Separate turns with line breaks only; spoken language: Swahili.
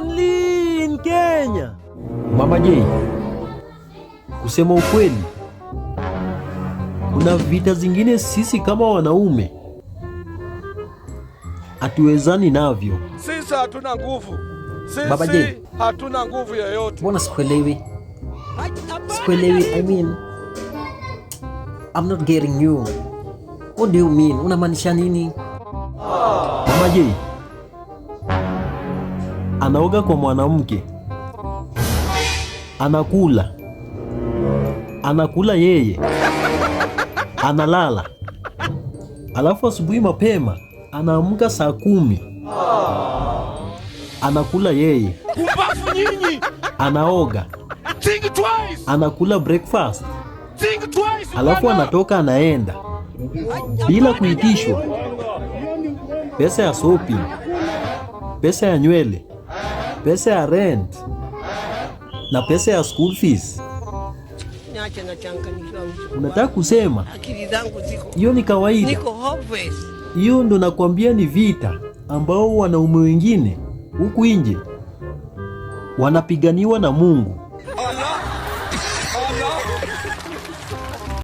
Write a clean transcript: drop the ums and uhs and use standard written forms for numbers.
Only in Kenya. Mama J, kusema ukweli, kuna vita zingine sisi kama wanaume hatuwezani navyo.
Sisi hatuna nguvu,
Baba
sisi
J.
hatuna nguvu yoyote.
Mbona sikuelewi? Sikuelewi. I mean, I'm not getting you. What do you mean? Unamaanisha nini?
Mama J anaoga kwa mwanamke, anakula, anakula yeye, analala, alafu asubuhi mapema anaamka saa 10 anakula yeye,
Pumbafu nyinyi!
Anaoga,
Think twice!
Anakula breakfast,
Think twice!
Alafu
Bwana!
anatoka anaenda bila kuitishwa pesa ya shopping, pesa ya nywele, pesa ya rent na pesa ya school fees.
Niache nachanganyikiwa mtu.
Unataka kusema
Akili zangu ziko
hiyo ni kawaida?
Niko hopeless.
Hiyo ndo nakwambia ni vita ambao wanaume wengine huku nje wanapiganiwa na Mungu.